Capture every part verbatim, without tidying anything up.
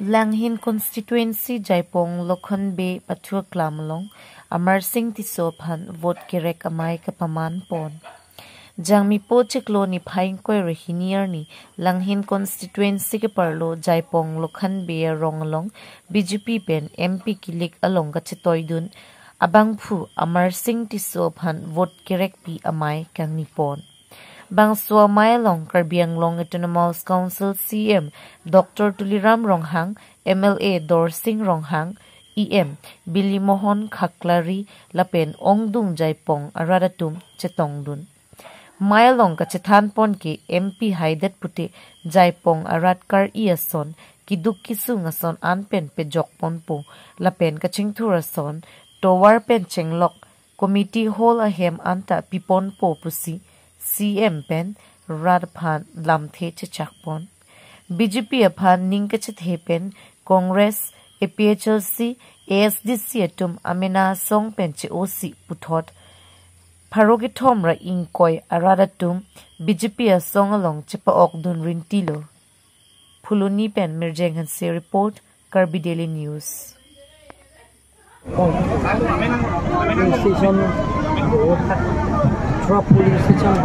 Langhin constituency Jaipong Lokhan Bey pathu aklam along Amarsing Tisso aphan vote kerek amei kapaman pon. Jangmi po chiklo niphai ingkoi ra hini arni Langhin constituency keparlo Jaipong Lokhan Bey arong along B J P pen M P kilik along kachetoidun abangphu Amarsing Tisso aphan vote kerekpi amei kangni pon. Bangso amei along Karbi Anglong Autonomous Council C M Doctor Tuliram Ronghang, M L A Dorsing Ronghang, E M Bilimohon Khaklari lapen ongdung Jaipong arat atum chetongdun. Mei along kachethan pon ke M P haidet pute Jaipong arat kar-i ason, keduk kesung ason an pen pejok ponpo lapen kachingthur ason tovar pen chenglok community hall ahem anta piponpo pusi C M pen rat aphan lamthe chechak pon. B J P aphan ning kachethe pen Congress, A P H L C, A S D C atum amena asong pen che-osi puthot pharo kethom ra ingkoi arat atum B J P asong along chepa-okdun rintilo. Phuloni pen Mirjeng Hanse report, Karbi Daily News. Polling station, throk polling station,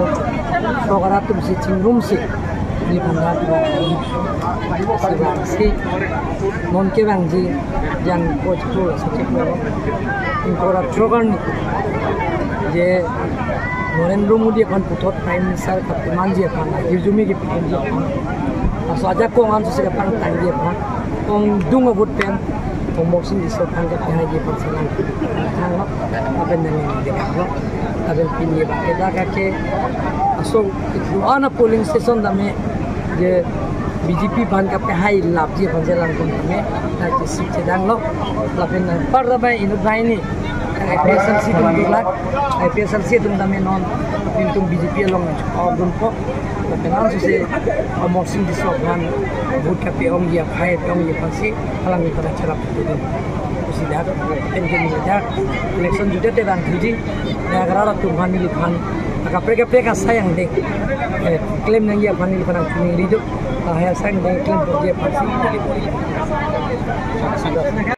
throk arat atum si chingrumsi, ni panda throk si vangsi, non kevangji, jang ko chiklo, si chiklo, ingkoi ra throk arni, je Narendra Modi aphan puthot Prime Minister kapemanji aphan, hirjume kepikimji aphan, laso ajakong an sose kapangtangji aphan, ongdung avote pen Amarsing Tisso aphan kapehaiji aphan si nang thanglo, lapen nang nang deklo, lapen pini ba kita kake aso itu ana polling station tame je B J P aphan kapehai lapji aphan je langkung tame, ta kisi chedanglo, lapen nang par tame inut banghini I P H L C atum dulak, I P H L C atum tame non pintung B J P along ongdunpo, lapen an sose Amarsing Tisso aphan vote kape-ongji aphai pe-ongji aphan si alangli pada cherap dun. Pusi dak, pen ke ni dak, election jutdet te bang thuji, dak arat atum aphan neliphan, kaprek kaprek asai angdeng, eh, claim nangji aphan neliphan nangchuningri do, lahai asai angdeng claim ponji aphan si,